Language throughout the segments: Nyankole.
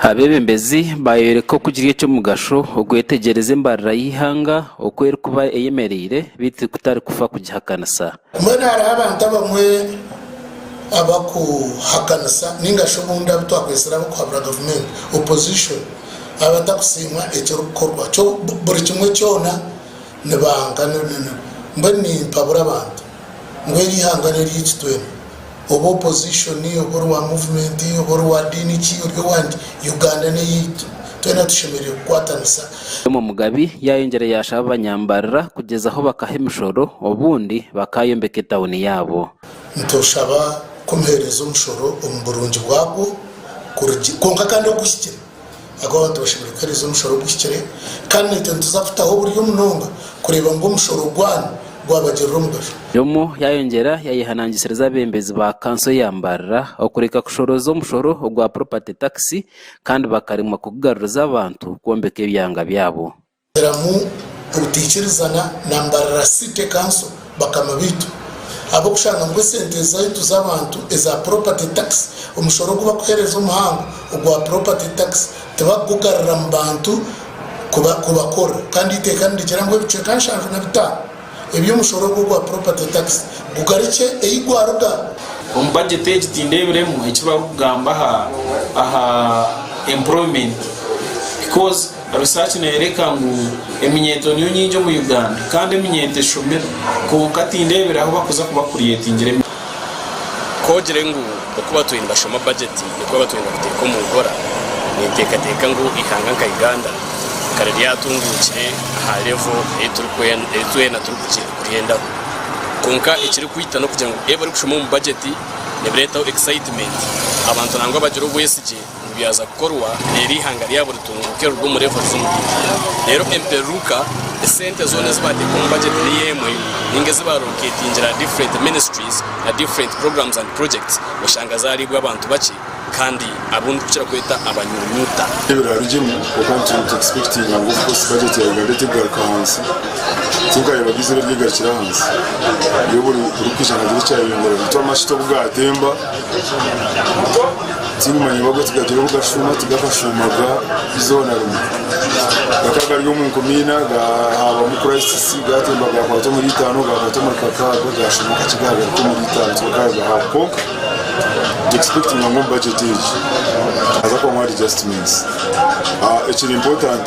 Abeebembezi baayoreka oku kiri eky'omugasho okwetegyereza embarira y'eihanga oku erikuba eyemereire beitu kutari kufa kugihakanisa. Mbwenu hariho abantu abamwe abakuhakanisa ninga shi obundi abu twakwetsire abakuhabura gavumenti, opposition, abatakusiima ekirikukorwa buri kimwe kyona nibanga mbwenu nimpabura abantu ngu eri ihanga n'eryaitu twena oba opposition oba ori wa movement oba ori wa diini ki ori owa ki Uganda n'eyaitu twena tushemereire kukwatanisa. Omu Mugabi yaayongyera yaashaba abanyambarira kugyezaho bakaha emishoro obundi bakaayombeka etawuni yaabo. Nitushaba kumuheereza omushoro omu burungi bwagwo kwonka kandi oguhikire. Ahakuba abantu bashemereire kuheereza omushoro oguhikire kandi naitwe nituza kutaho oburyo munonga kureeba ngu omushoro gwanyu gwabagirira omugasho. Yomu yayongyera yayehanangisiriza abeebembezi ba kanso ya Mbarara okureka kushorooza omushoro ogwa Property Tax kandi bakaremwa kugugaruriza abantu kwombeka ebyanga byabo. Teramu obutaikirizana na Mbarara City Council bakama baitu ahabw'okushanga ngu esente zaitu z'abantu eza Property Tax, omushoro ogu bakuheereza omuhango ogwa Property Tax tibakugugarura mu bantu kubakorera kandi eiteeka nirigira ngu ebicweka 75 eby'omushoro ogu ogwa Property Tax gugarukye ei gwaruga. Omu bajeti egi tindeebiremu eki barikugamba aha employment because Research neyoreka ngu eminyeeto niyo nyingi omu Uganda kandi eminyeeto eshomire kwonka tindeebire ahu bakuza kuba creatingira emirimo. Ku ogire ngu oku batwire nibashoma bajeti nikwo batwire nibakuteeka omu nkora, ninteekateeka ngu eihanga nka Uganda kare ryatunguukire aha level ei twena turikugyendaho. Kwonka ekirikwita n'okugira ngu ebi barikushoma omu bajeti nibireetaho excitement, abantu nangwa bagira obwesigye. ngu byaza kukorwa reero eihanga ryabo ritunguuke riruge omu level rize omu rindi. Reero empereruka esente zoona ezi baateeka omu budget niyo emwe ninga ezi baaloketingira different ministries na different programs and projects oshanga zaariibwa abantu bakye kandi abu ndikukira kweta abanyunyuta. Ebirarugyemu kwonka nitu expectinga ngu of course budget ya Uganda tekugaruka ahansi tinkarebaga eiziba eryegarukire ahansi yo buri burikwija nagira ekyayeyongyera beitu amashita obu gatemba Tinkumanya oba go tigagira obu gashuuma, tigakashuumaga eizooba na rimwe. Gakaba gari omu nkumi ina, gaahabamu kurayisisi, gaatemba gaakwata omuri itaano, gaakwata omuri kakaaga, gaashuuma kakye gaagaruka omuri itaano, tigakaba gahaaba. Kwonka ntu expectinga ngu omu budget egi haza kubamu adjustments. Ekiri important,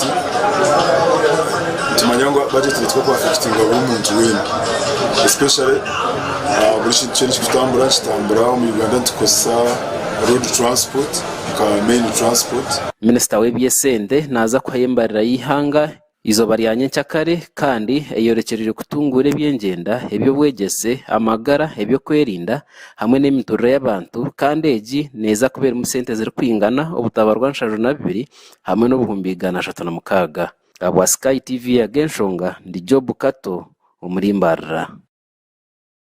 nitumanya ngu budget netuka ku affectinga buri muntu weena especially Buri kintu kyona ekirikutambura nikitambura omu Uganda nitukozesa road transport nka main transport. Minisita w'eby'esente naaza kuhayo embarira y'eihanga eizooba rya nyenkyakare kandi eyorekyereire kutunguura eby'engyenda, eby'obwegyese, amagara, eby'okwerinda hamwe n'emiturire y'abantu kandi egi neeza kuba erimu sente zirikwingana obutabarwa 72 hamwe n'obuhumbi 306. Ahabwa Sky TV Ag'enshonga, ndi Job Kato omuri Mbarara.